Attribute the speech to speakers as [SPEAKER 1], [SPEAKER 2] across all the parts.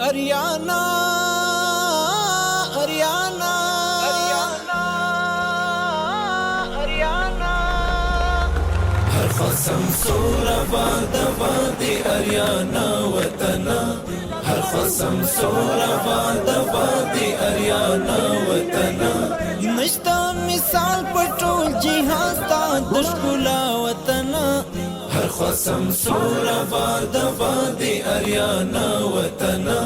[SPEAKER 1] اریانا اریانا اریانا اریانا هر خوا سمسور آباد آباد اریانا وطنا، هر خوا سمسور آباد آباد اریانا وطنا۔ نشتا مثال پټول جهان ستا د ښکلا وطنا، هر خوا سمسور آباد آباد اریانا وطنا،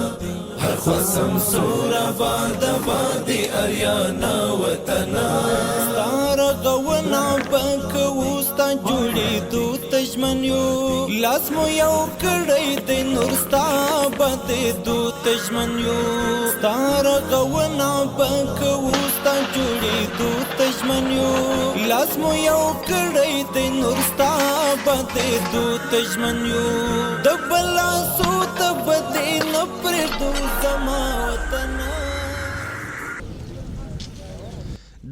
[SPEAKER 1] هر خوا سمسور آباد آباد اریانا وطنا۔ ستاره غونه بکو ستا جوړېدو ته ژمن یو، لاس مو یو کړی دی نور ستا بدېدو ته ژمن یو۔ ستاره غونه بکو ستا جوړېدو ته ژمن یو، لاس مو یو کړی دی نور ستا بدېدو ته ژمن یو۔ د بل لاسو ته بدې نه پرېږدو زما وطنه۔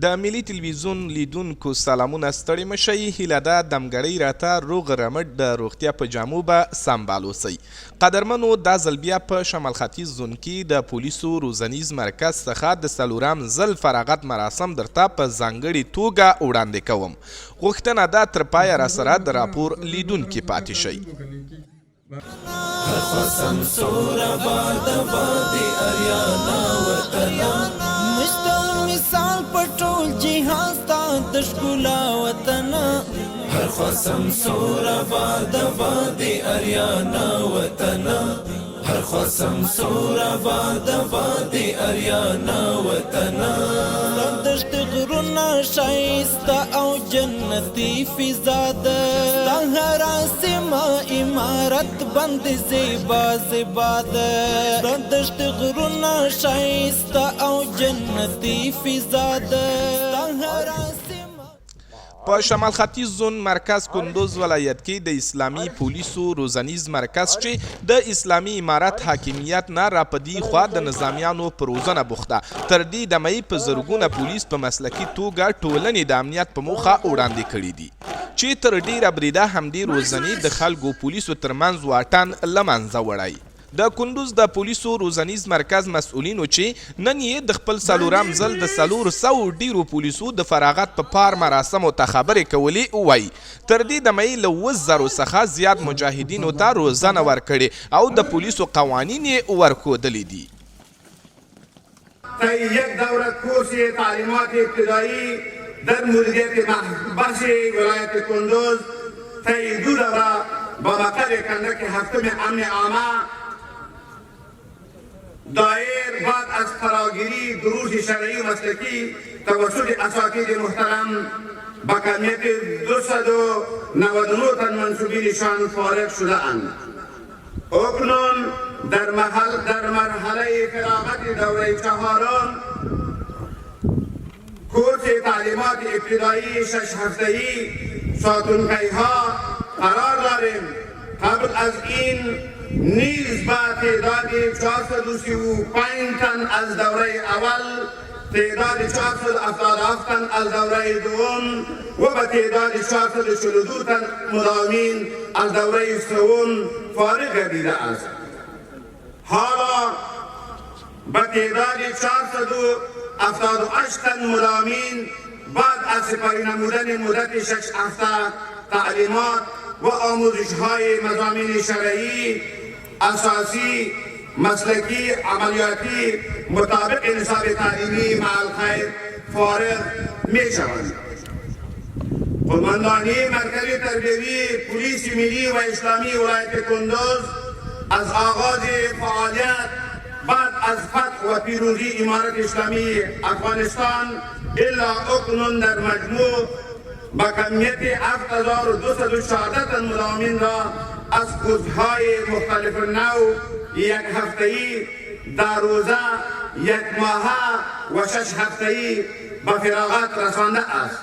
[SPEAKER 2] د ملي تلویزیون لیدونکو سلامونه، ستړي مشئ۔ هیله ده دمګړۍ راته روغ رمټ، د روغتیا په جامو به سمبال اوسئ۔ قدرمنو، دا ځل بیا په شمال ختیځ زون کې د پولیسو روزنیز مرکز څخه د څلورم ځل فراغت مراسم درته په ځانګړې توګه وړاندې کوم۔ غوښتنه ده تر پایه راسره د راپور لیدونکي پاتې شئ۔
[SPEAKER 1] هر خوا سمسور آباد آباد اریانا وطنا، نشته مثال په ټول جهان ستا د ښکلا وطنا، هر خوا سمسور آباد آباد اریانا وطنا، هر خوا سمسور آباد آباد اریانا وطنا۔ دشت غرونه ښایسته او جنتي فضا ده، ستا هره سیمه امارت باندې زیبا زیبا ده۔ ستا دشت غرونه ښایسته او جنتي فضا ده، ستا هره سیمه۔
[SPEAKER 2] په شمال ختیځ زون مرکز کندوز ولایت کې د اسلامي پولیسو روزنیز مرکز چې د اسلامي امارت حاکمیت نه راپدی خوا د نظامیانو په روزنه بوخته، تر دې دمه یې په زرګونه پولیس په مسلکي توګه ټولنې د امنیت په موخه وړاندې کړي دي، چې تر ډیره بریده همدې روزنې د خلکو پولیسو ترمنځ واټن له منځه وړی۔ د کندوز د پولیسو روزنیز مرکز مسؤلینو چې نن یې د خپل څلورم ځل د 400 ډیرو پولیسو د فراغت په پار مراسمو ته خبرې کولې، وایي تر دې دمه یې له 7000 څخه زیات مجاهدینو ته روزنه ورکړې او د پولیسو قوانین یې ورښودلي دي۔
[SPEAKER 3] طی یک دوره کورس تعلیمات ابتدایی در مدیریت بخش ولایت کندوز، طی دو دوره با مقر کندک هفتم امن عامه دایر، بعد از فراگیری دروس شرعی و مسلکی توسط اساتید محترم با کمیت 299 تن منسوبینشان فارغ شده اند۔ اکنون در محل در مرحله فراغت دوره چهارم کورس تعلیمات ابتدایی 6 هفته‌ای ساتونکی ها قرار داریم۔ قبل از این نیز با تعداد 435 تن از دوره اول، تعداد 477 تن از دوره دوم و به تعداد 442 تن مداومین از دوره سوم فارغ گردیده است۔ حالا به تعداد 478 تن مداومین بعد از سپری نمودن مدت 6 هفته تعلیمات و آموزش های مضامین شرعی، اساسی، مسلکی، عملیاتی مطابق نصاب تعلیمی مع الخیر فارغ می شوند۔ قماندانی مرکزی تربیوی پلیس ملی و اسلامی ولایت کندوز از آغاز فعالیت بعد از فتح و پیروزی امارت اسلامی افغانستان الی اکنون در مجموع با کمیت 7214 تن مداومین را از کورس‌های مختلف نوع یک هفته‌ای، 10 روزه، یک ماهه و 6 هفته‌ای به فراغت رسانده است۔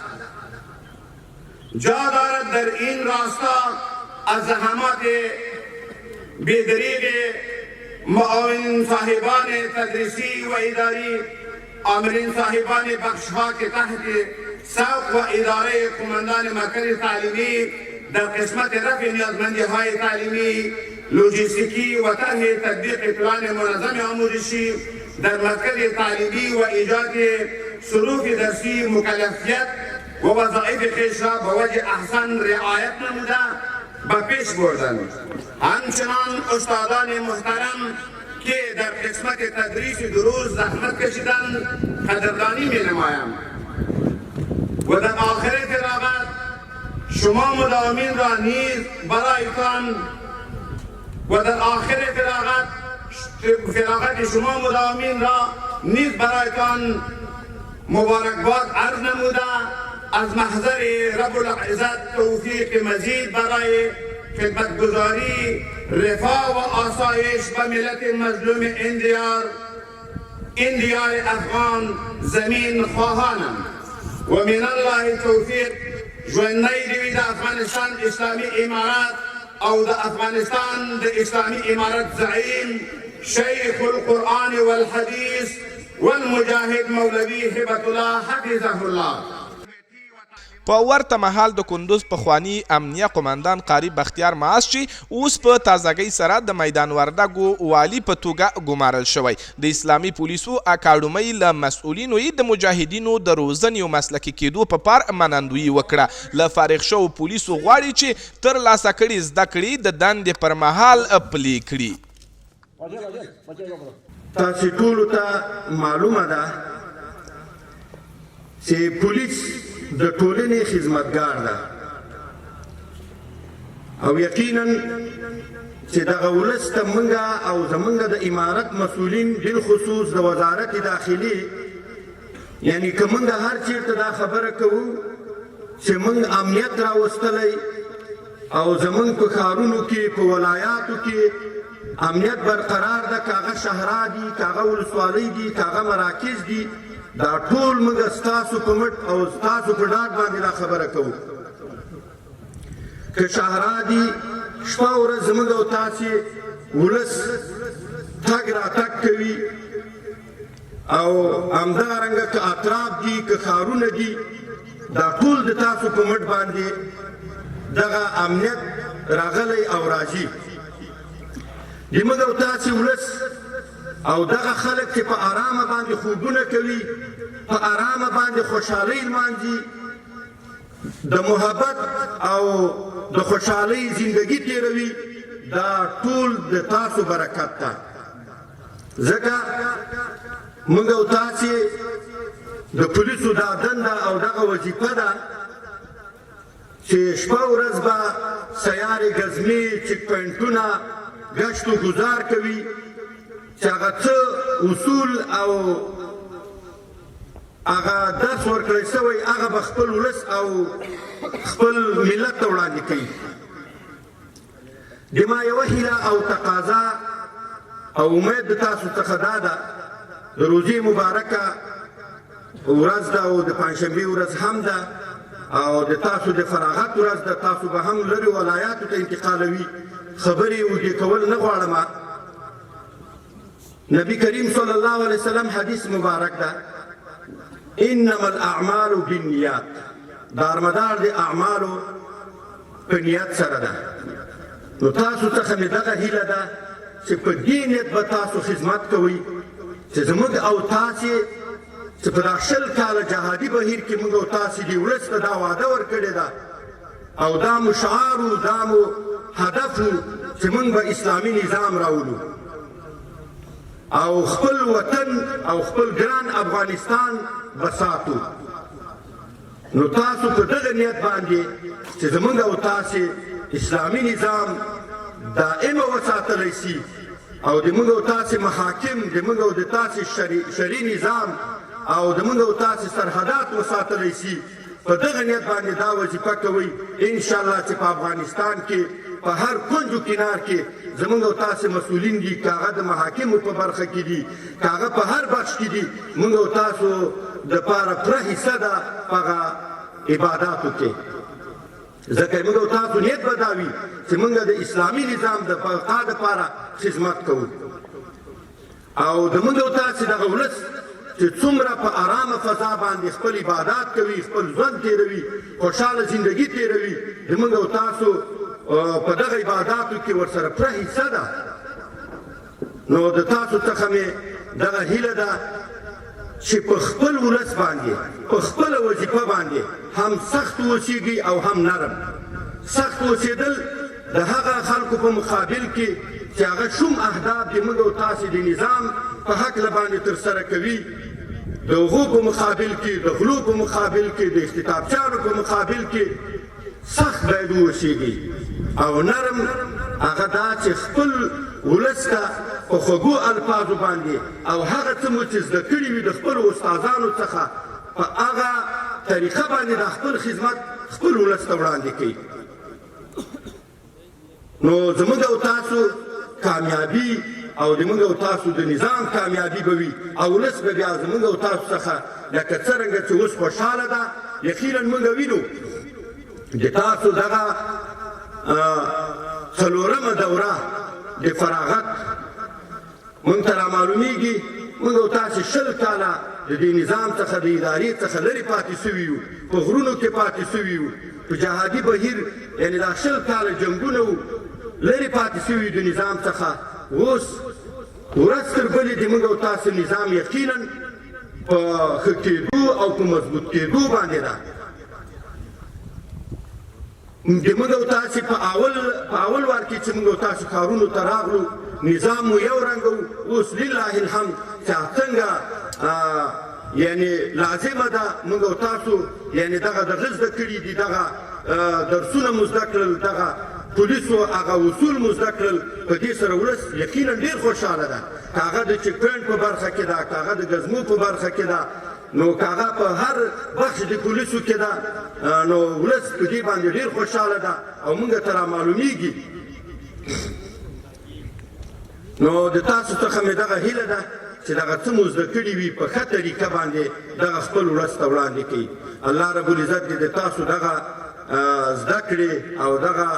[SPEAKER 3] جا دارد در این راستا از زحمات بیدریغ معاون صاحبان تدریسی و اداری، آمرین صاحبان بخشها که تحت سوق و اداره قماندان مرکز تعلیمی در قسمت رفع نیازمندی های تعلیمی، لوجستیکی و طرح تطبیق پلان منظم آموزشی در مرکز تعلیمی و ایجاد صروف درسی مکلفیت و وظایف خویش را به وجه احسن رعایت نموده به پیش بردند. همچنان استادان محترم که در قسمت تدریس دروس زحمت کشیدند قدردانی می نمایم و در آخر فراغت شما مداومین را نیز برایتان و در آخر فراغت شما مداومین را نیز برایتان مبارکباد عرض نموده از محضر رب العزت توفیق مزید برای خدمتگزاری، رفاه و آسایش به ملت مظلوم این دیار افغان زمین خواهانم و من الله توفیق. ژوندی دې وي د افغانستان اسلامي امارت او د افغانستان د اسلامي امارت زعیم شیخ القرآن والحدیث والمجاهد مولوي هبت الله حفظه الله.
[SPEAKER 2] په ورته مهال د کندوز پخواني امنیه قوماندان قاري بختیار معاذ چې اوس په تازګۍ سره د میدان وردګو والي په توګه ګمارل شوی، د اسلامي پولیسو اکاډمۍ له مسؤلینو یې د مجاهدینو د روزنې او مسلکي کېدو په پار منندویي وکړه. له فارغ شوو پولیسو غواړي چې تر لاسه کړې زده کړې د دندې پر مهال پلې کړي.
[SPEAKER 3] تاسې ټولو ته معلومه ده چې پولیس د ټولنې خدمتګار ده او یقینا چې دغه ولس ته مونږ او زمونږ د امارت مسؤلین بالخصوص د وزارت داخلي، یعنی که مونږ هر چیرته دا خبره کوو چې مونږ امنیت راوستلی او زمونږ په ښارونو کې، په ولایاتو کې امنیت برقرار ده، که هغه شهرا دي، که هغه ولسوالۍ دي، که هغه مراکز دي، دا ټول موږ ستاسو په مټ او ستاسو په ډاډ باندې دا خبره کوو. که شهرا دي، شپه ورځ زموږ او تاسې ولس تګ راتګ کوي او همدارنګه که اطراف دي، که ښارونه دي، دا ټول د تاسو په مټ باندې دغه امنیت راغلی او راځي. د موږ او تاسې ولس او دغه خلک چې په آرامه باندې خوبونه کوي، په آرامه باندې خوشحالۍ لمانځي، د محبت او د خوشحالۍ زندگی تیروي، دا ټول د تاسو برکت ده. ځکه موږ او تاسې د پولیسو دا دنده او دغه وظیفه ده چې شپه ورځ به سیارې ګزمې، چیک پوینټونه، ګشت و ګزار کوي چې هغه څه اصول او هغه درس ورکړی شوی هغه به خپل ولس او خپل ملت ته وړاندې کوي. د ما یوه هیله او تقاضا او امید د تاسو څخه دا ده، د روزې مبارکه ورځ ده او د پنجشنبې ورځ هم ده او د تاسو د فراغت ورځ ده، تاسو به هم لرې ولایاتو ته انتقالوي، خبرې اوږدې کول نه غواړم. نبی کریم صلی الله علیه وسلم حدیث مبارک ده، انما الاعمال بالنیات، دارمدار د اعمالو په نیت سره ده. نو تاسو څخه مې دغه هیله ده چې په دې نیت به تاسو خدمت کوئ چې زموږ او تاسې چې په دا 20 کاله جهادي بهیر کې موږ او تاسې دې ولس ته دا وعده ورکړې ده او دا مو شعار و، دا مو هدف و چې موږ به اسلامي نظام راولو او خپل وطن او خپل ګران افغانستان به ساتو. نو تاسو په دغه نیت باندې چې زموږ او تاسې اسلامي نظام دائمه وساتلی سي او د موږ او تاسې محاکم، د موږ او د تاسې شرعي نظام او د موږ او تاسې سرحدات وساتلی سي، په دغه نیت باندې دا وظیفه کوئ. انشاءالله چې په افغانستان کې په هر کنج و کنار کې زموږ او تاسې مسؤلین دي، که هغه د محاکمو په برخه کې دي، که هغه په هر بخش کې دي، موږ او تاسو دپاره پوره حصه ده په هغه عباداتو کې. ځکه موږ او تاسو نیت به دا وي چې موږ د اسلامي نظام د بقا دپاره خدمت کوو او د موږ او تاسې دغه ولس چې څومره په ارامه فضا باندې خپل عبادات کوي، خپل ژوند تېروي، خوشحاله زندګي تېروي، د موږ او تاسو په دغه عباداتو کې ورسره پوره حصه ده. نو د تاسو څخه مې دغه هیله ده چې په خپل ولس باندې، په خپله وظیفه باندې هم سخت اوسیږئ او هم نرم. سخت اوسېدل د هغه خلکو په مقابل کې چې هغه شوم اهداف د موږ او تاسې د نظام په هکله باندې ترسره کوي، د هغو په مقابل کې، د غلو په مقابل کې، د اختطافچیانو په مقابل کې سخت باید واوسیږي، او نرم هغه دا چې خپل ولس ته په خوږو الفاظو باندې او هغه څه مو چې زده کړي وي د خپلو استادانو څخه په هغه طریقه باندې دا خپل خدمت خپل ولس ته وړاندې کړئ. نو زموږ او تاسو کامیابي او د موږ او تاسو د نظام کامیابي به وي، او ولس به بیا زموږ او تاسو څخه لکه څرنګه چې اوس خوشحاله ده، یقینا موږ وینو د تاسو دغه څلورمه دوره د فراغت مونږ ته رامعلومیږي. مونږ او تاسې 20 کاله د دې نظام څخه، د ادارې څخه لرې پاتې شوي یو، په غرونو کې پاتې شوي یو، په جهادي بهیر، یعنې دا 20 کاله جنګونه وو، لرې پاتې شوي یو د نظام څخه. اوس ورځ تر بلې د مونږ او تاسو نظام یقینا په ښه کېدو او په مضبوط کېدو باندې ده. د موږ او تاسې په اول وار کې چې موږ او تاسې ښارونو ته راغلو، نظام مو یو رنګ و. اوس لله الحمد چې څنګه یعنی لازمه ده موږ او تاسو یعنی دغه دغه زده کړي دي، دغه درسونه مو زده کړل، دغه پولیسو هغه اصول مو زده کړل. په دې سره ولس یقینا ډېر خوشحاله ده، که هغه د چک پوینټ په برخه کې ده، که هغه د ګزمو په برخه کې ده، نو که هغه په هر بخش د پولیسو کې ده، نو ولس په دې باندې ډېر خوشحاله ده او موږ ته را معلومیږي. نو د تاسو څخه مې دغه هیله ده چې دغه څه مو زده کړي وي په ښه طریقه باندې دغه خپل ولس ته وړاندې کړئ. الله رب العزت دې د تاسو دغه زده کړې او دغه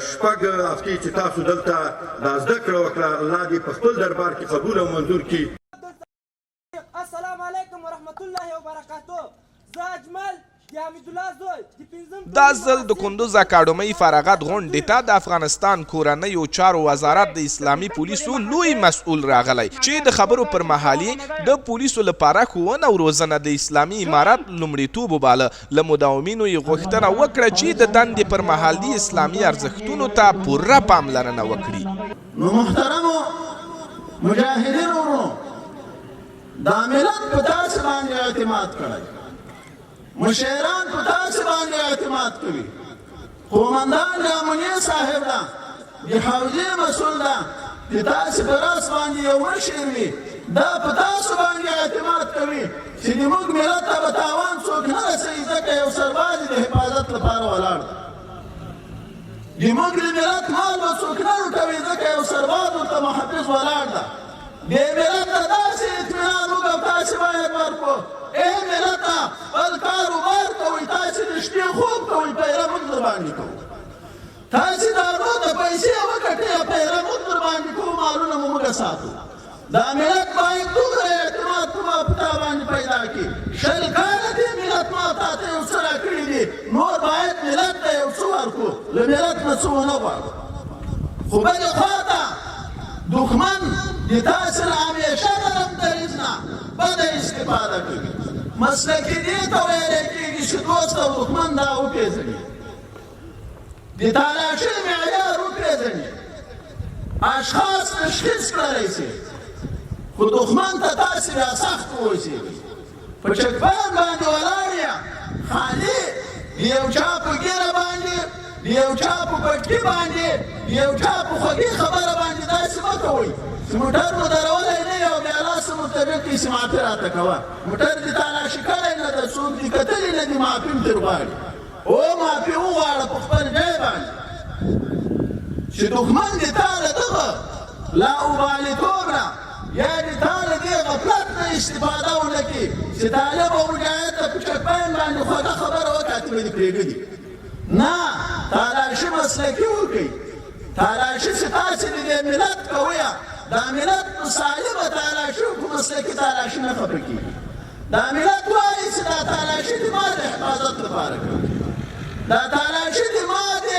[SPEAKER 3] شپږ هفتې چې تاسو دلته دا زده کړه وکړه، الله دې په خپل دربار کې قبول او منظور کړي.
[SPEAKER 4] السلام علیکم ورحمت الله وبرکاته. زه اجمل د حمیدالله زوی د پنځم
[SPEAKER 2] دا ځل د کندوز اکاډمۍ فراغت غونډې ته د افغانستان کورنیو چارو وزارت د اسلامي پولیسو لوی مسؤل راغلی چې د خبرو پر مهال یې د پولیسو لپاره ښوونه او روزنه د اسلامي امارت لومړیتوب وباله. له مداومینو یې غوښتنه وکړه چې د دندې پر مهال دې اسلامي ارزښتونو ته پوره پاملرنه وکړي.
[SPEAKER 5] نو محترمو مجاهدینو ورونو، دا ملت په تاسې باندې اعتماد کړی، مشیران په تاسې باندې اعتماد کوي، قومندان د امنیې صاحب ده، د حوزې مسؤل ده، د تاسې په راس باندې یو مشر وي، دا په تاسو باندې اعتماد کوي چې د موږ ملت ته به تاوان څوک نه رسوي، ځکه یو سرباز د حفاظت لپاره ولاړ دی. د موږ د ملت مال به څوک نه لوټوي، ځکه یو سرباز ورته محافظ ولاړ ده. دې ملت ته داسې اطمینان موږ او تاسې باید ورکړو، ای ملته خپل کاروبار کوئ، تاسې د شپې خوب کوئ، پیره موږ در باندې کوو، تاسې دا ته پیسې وګټئ، پیره موږ در باندې کوو، مالونه مو موږ ساتو. دا ملت باید دومره اعتماد په ما په تا باندې پیدا کړي. 20 کاله دې ملت ما تا ته یو څه راکړي دي، نور باید ملت ته یو څه ورکړو، له ملت نه څه ونه غواړو. خو بلې خوا ته دښمن د تاسې له همیشه نرم دریځ نه بده استفاده کوي. مسلکي دې ته ویلی کېږي چې دوست او دښمن دا وپېژني، د تالاشۍ معیار وپېژني، اشخاص تشخیص کړلی شي، خو دښمن ته تاسې بیا سخت واوسېږئ. په چکپان باندې ولاړ یا خالي د یو چا په ږیره باندې، د یو چا په پټکي باندې، د یو چا په خوږې خبره باندې داسې مه کوئ چې موټر مو درولی نه وي او بیا لاس مو ورته بیل کړئ چې معافي راته کوه، موټر دې تالاشي کړی نه ده، څوک دې کتلي نه دي، معافي هم ترې غواړي. او معافي وغواړه په خپل ځای باندې چې دښمن دې تا له دغه لاابالیتوب نه یا دې تا له دې غفلت نه استفاده ونه کړي چې طالب او مجاهد ته په چکپاین باندې خوږه خبره وکړه چې به دې پرېږدي. نه، تالاشي مسلکي وکړئ. تالاشي چې تاسې د دې ملت کوئ، دا ملت په سالمه تالاشي او په مسلکي تالاشي نه خفه کېږي. دا ملت وايي چې دا تالاشي د ما د حفاظت لپاره کوي، دا تالاشي د ما د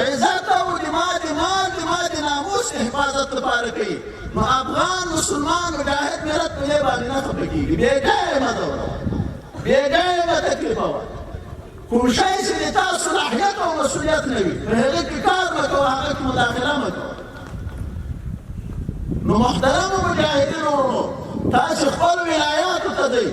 [SPEAKER 5] عزت او د ما د مال، د ما د ناموس د حفاظت لپاره کوي. نو افغان مسلمان مجاهد ملت په دې باندې نه خفه کېږي. بې ځایه یې مه ځوروه، بې ځایه یې مه تکلیفوه. کوم شی چې د تا صلاحیت او مسؤلیت نه وي، په هغه کې کار مه کوه، هغه کې مداخله مه کوه. نو محترمو مجاهدینو وروڼو، تاسې خپلو ولایاتو ته ځئ،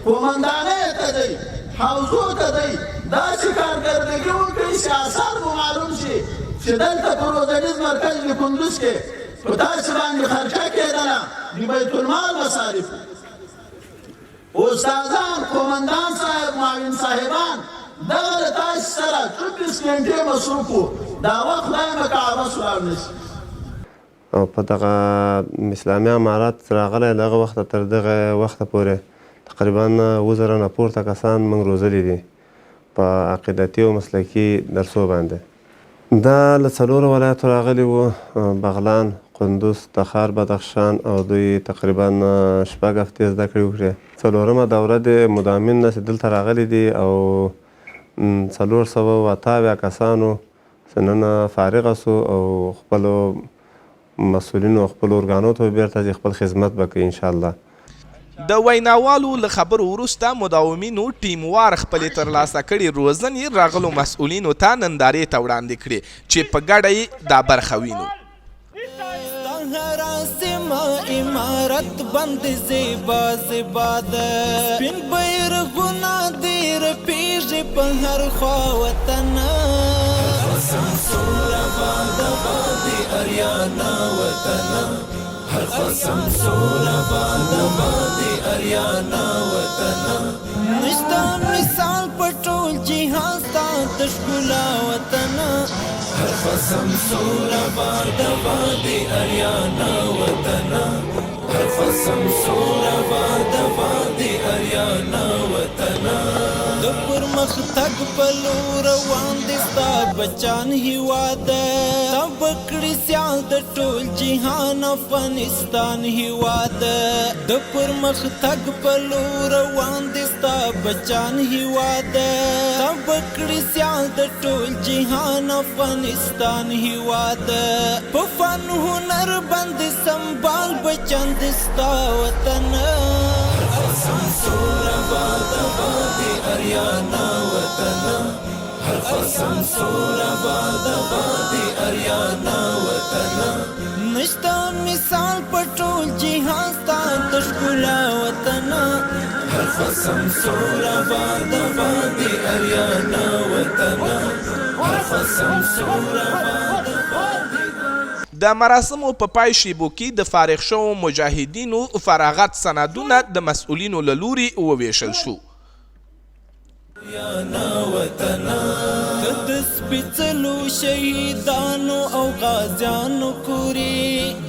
[SPEAKER 5] قومندانیو ته ځئ، حوزو ته ځئ، داسې کارکردګي وکړئ چې اثر مو معلوم شي چې دلته په روزنیز مرکز د کندوز کې په تاسې باندې خرچه کېدله د بیت المال مصارف وو. استادان، قومندان صاحب، معاون صاحبان دغه له تاسې سره 24 ګنټې مصروف وو، دا وخت خدای مه که عبث ولاړ نه شي.
[SPEAKER 6] او په دغه اسلامي امارت راغلی له هغه وخته تر دغه وخته پورې تقریبا 7000 نه پورته کسان موږ روزلي دي په عقیدتي او مسلکي درسو باندې. دا له څلورو ولایتو راغلي وو، بغلان، قندوز، تخار، بدخشان او دوی تقریبا 6 هفتې زده کړې وکړې. څلورمه دوره د مدامین نه چې دلته راغلي دي او 478 کسانو چې نن فارغه سو او خپلو مسؤلینو او خپلو ارګانو ته به بیرته ځي، خپل خدمت به کوي انشاالله.
[SPEAKER 2] د ویناوالو له خبرو وروسته مداومینو ټیم وار خپلې ترلاسه کړې روزنې راغلو مسؤلینو ته نندارې ته وړاندې کړې چې په ګډه یې دا برخه وینو.
[SPEAKER 1] ستا هره سیمه امارت باندې زیبا زیبا ده، سپین بیرغونه دې رپیږي په هر خوا وطنه. سمسور آباد آباد اریانا وطنه، هر خوا سمسور آباد آباد اریانا وطنه. نشته مثال په ټول جهان ستا د ښکلا وطنه، هر خوا سمسور آباد آباد اریانا وطنه، هر خوا سمسور آباد آباد اریانا وطنه. د پرمختګ په لور روان دي ستا بچان هیواد، تا به کړي سیال د ټول جهان افغانستان هیواد. د پرمختګ په لور روان دي ستا بچان هیواد، تا به کړي سیال د ټول جهان افغانستان هیواد. په فن هنر باندې سمبال بچان دي ستا وطن، سمسور آباد آباد اریانا وطنه، هر خوا سمسور آباد آباد اریانا وطنه. نشته مثال په ټول جهان ستا د ښکلا وطنه، هر خوا سمسور آباد آباد اریانا وطنه، هر خوا سمسور آباد آباد.
[SPEAKER 2] د مراسمو په پای شېبو کې د فارغ شوو مجاهدینو فراغت سندونه د مسؤلینو له لوري ووېشل شو.
[SPEAKER 1] ته د سپېڅلو شهیدانو او غازیانو کورې،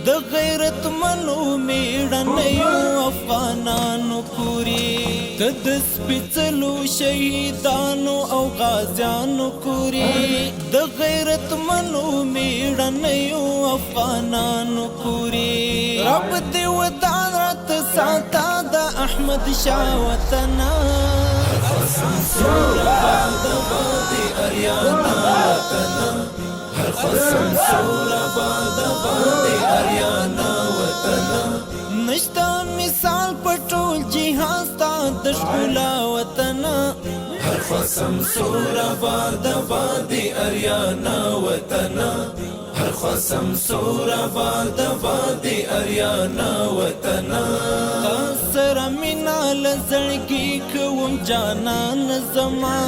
[SPEAKER 1] د غیرتمنو مېړنیو افغانانو کورې، ته د سپېڅلو شهیدانو او غازیانو کورې، د غیرتمنو مېړنیو افغانانو کورې. رب دې ودان راته ساته د احمد شاه وطنه، سمسور آباد آباد اریانا وطنه، هر خوا سمسور آباد آباد اریانا وطنه. نشته مثال په ټول جهان ستا د ښکلا وطنه، هر خوا سمسور آباد آباد اریانا وطنه، هر خوا سمسور آباد آباد اریانا وطنه. تا سره مینه له زړګي کوم جانان زما،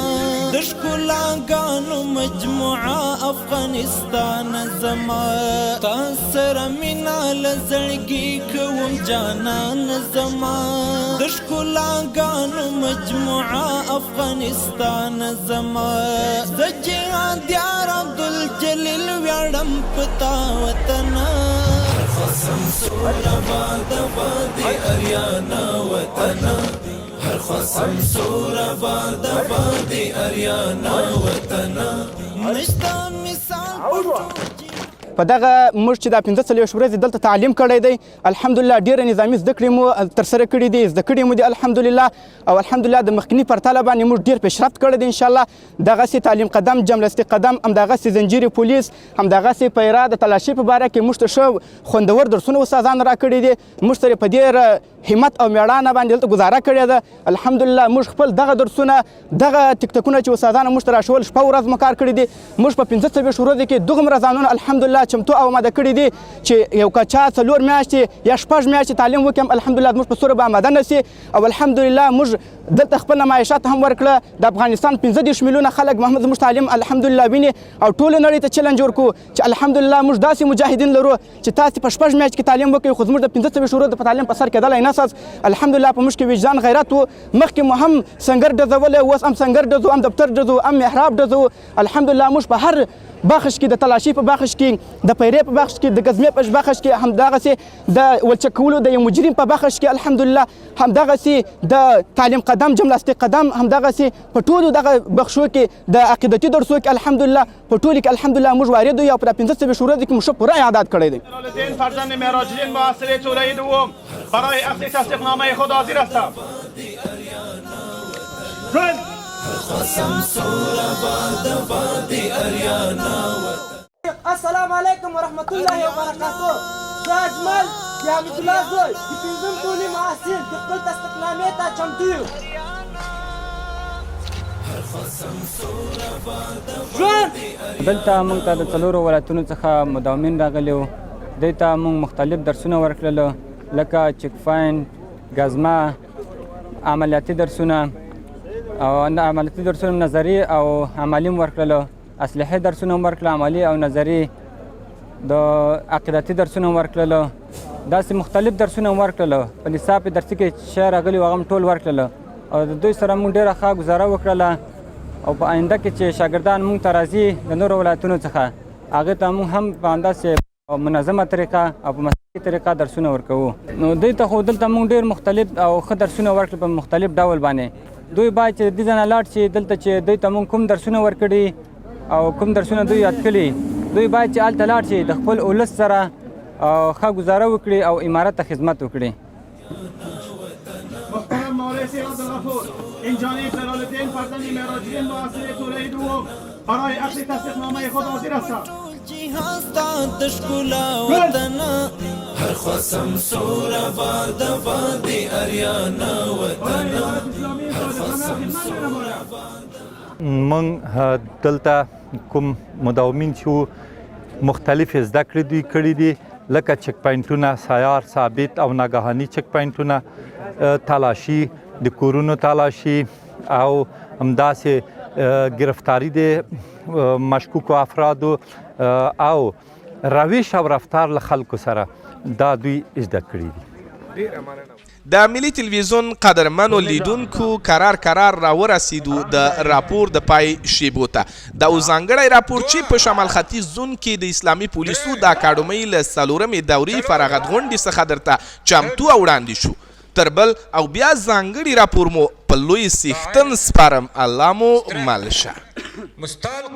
[SPEAKER 1] د ښکلاګانو مجموعه افغانستان زما. تا سره مینه له زړګي کوم جانان زما، د ښکلاګانو مجموعه افغانستان زما. زه جهادیار عبدالجلیل ویاړم په تا وطنه، هر سمسور آباد آباد اریانا وطنه، هر خوا سمسور آباد آباد اریانا وطنه. نشته مثال په ټول.
[SPEAKER 7] په دغه موږ چې دا 45 ورځې دلته تعلیم کړی دی، الحمدلله ډېره نظامي زده کړې مو ترسره کړې دي، زده کړې مو دي الحمدلله. او الحمدلله د مخکني پرتله باندې موږ ډېر پیشرفت کړی دی انشاءالله. دغسې تعلیم قدم، جملستي قدم، همدغسې زنجیر پولیس، همدغسې پیرا د تلاشي په باره کې موږ ته ښه خوندور درسونه استادانو راکړي دي. موږ سره په ډېر همت او مېړانه باندې دلته ګزاره کړې ده الحمدلله. موږ خپل دغه درسونه، دغه تکتکونه چې استادانو موږ ته راښول، شپه ورځ مو کار کړي دي. موږ په 45 ورځو کې دغومره ځانونه الحمدلله چمتو او آماده کړي دي چې یو که چا 4 میاشتې یا 6 میاشتې تعلیم وکړي هم الحمدلله زموږ په سوره به آماده نه شي. او الحمدلله موږ دلته خپل نمایشات هم ورکړه. د افغانستان 35 میلیونه خلک محمد زموږ تعلیم الحمدلله ویني او ټوله نړۍ ته چلنج ورکو چې الحمدلله موږ داسې مجاهدین لرو چې تاسې په 6 میاشتې کې تعلیم وکړئ، خو زموږ د 45 ورځو په تعلیم په سر کېدلی نه ساز. الحمدلله په موږ کې وجدان غیرت و، مخکې مو هم سنګر ډزولی، اوس هم سنګر ډزو، هم دفتر ډزو، هم محراب ډزو. الحمدلله موږ په هر بخش کې، د تلاشي په بخش کې، د پیرې په بخش کې، د ګزمې په بخش کې، همدغسې د ولچک کولو د یو مجرم په بخش کې الحمدلله، همدغسې د تعلیم قدم، جملاستي قدم، همدغسې په ټولو دغه بخشو کې، د عقیدتي درسو کې الحمدلله په ټولو کې الحمدلله موږ وارد یو. په 45 ورځو کې مو ښه پوره اعداد کړی دی.
[SPEAKER 8] فرزند معراج‌الدین مؤسسه توله دوم برای اخذ تصدیقنامه خود حاضر هستم.
[SPEAKER 4] السلام علیکم ورحمت الله وبرکاتو. زه اجمل د حمیدالله زوی د پنځم ټولي محصل د خپل تصدیقنامې ته چمتو یو. ژوند.
[SPEAKER 9] دلته موږ ته د 4 ولایتونو څخه مداومین راغلي وو. دوی ته موږ مختلف درسونه ورکړل لکه چک پاینټ، ګزمه، عملیاتي درسونه او عملیاتي درسونه نظري او عملي هم ورکړل، اسلحې درسونه هم ورکړل، عملي او نظري، د عقیدتي درسونه هم ورکړل، داسې مختلف درسونه هم ورکړل. په نصاب درسي کې چې شی راغلي وو هغه هم ټول ورکړل او د دوی سره موږ ډېره ښه ګزاره وکړله. او په آینده کې چې شاګردان موږ ته راځي د نورو ولایتونو څخه، هغه ته موږ هم په همداسې منظمه طریقه او په مسلکي طریقه درسونه ورکوو. نو دوی ته خو دلته موږ ډېر مختلف او ښه درسونه ورکړل په مختلف ډول باندې. دوی باید چې دې ځای نه لاړ شي، دلته چې دوی ته موږ کوم درسونه ورکړي او کوم درسونه دوی یاد کړي، دوی باید چې هلته لاړ شي د خپل ولس سره ښه ګزاره وکړي او امارت ته خدمت وکړي.
[SPEAKER 8] محترم مولوی عبدالغفور اینجانب جلال‌الدین فرزند معراج‌الدین مؤسسه توله دوم برای اخذ تصدیقنامه خود حاضر هستم.
[SPEAKER 1] هر خوا سمسور آباد آباد اریانا وطن.
[SPEAKER 10] موږ دلته کوم مداومین چې وو مختلفې زده کړې دوی کړې دي، لکه چک پاینټونه، سیار، ثابت او ناګهاني چک پاینټونه، تلاشي، د کورونو تلاشي او همداسې گرفتاری د مشکوکو افرادو او روش او رفتار له خلکو سره دا دوی زده کړي دي.
[SPEAKER 2] ډېره مننه. د ملي تلویزیون قدرمنو لیدونکو، کرار کرار راورسیدو د راپور د پای شیبو ته. دا اوس ځانګړی راپور چې په شمال ختیځ زون کې د اسلامي پولیسو د اکاډمۍ له څلورمې دورې فراغت غونډې څخه درته چمتو او وړاندې شو. تر بل او بیا ځانګړي راپور مو په لوی څښتن سپارم. الله مو مل شه.
[SPEAKER 11] مستالق.